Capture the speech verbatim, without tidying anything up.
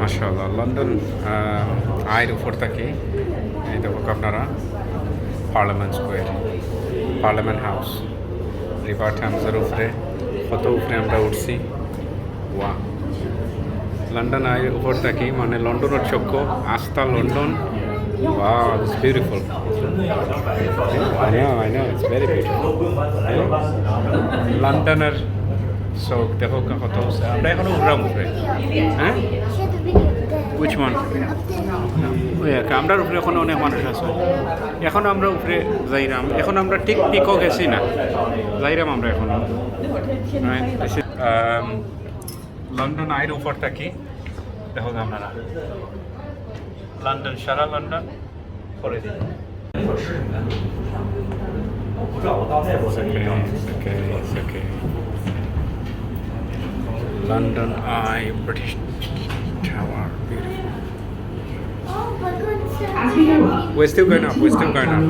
মাশাআল্লাহ, লন্ডন আইর উপর থাকি এই দেখউক্কা আপনারা parliament square, parliament house, river টেমসর উপরে, কত উপরে আমরা উঠছি। ওয়া, লন্ডন আইর উপর থাকি, মানে, লন্ডনর চক্ষু, আস্তা London. Wow, it's beautiful. I know, I know, it's very beautiful. লন্ডনর চউখ দেখউক্কা কত উঁচা। আমরা অখন উফরাম উপরে। হ্যাঁ? Which one? ওই আর কি, আমরার উপরে অখন অনেক মানুষ আছে। অখন আমরা উপরে যাইরাম। অখন আমরা ঠিক পিকো গেছি না, যাইরাম আমরা অখন। Right, this is, um, London আইর উপর থাকি দেখউক্কা আপনারা, লন্ডন, সারা লন্ডন করে দিই। It's okay, it's okay, it's okay. London Eye, British Tower, beautiful. We're still going up, we're still going up.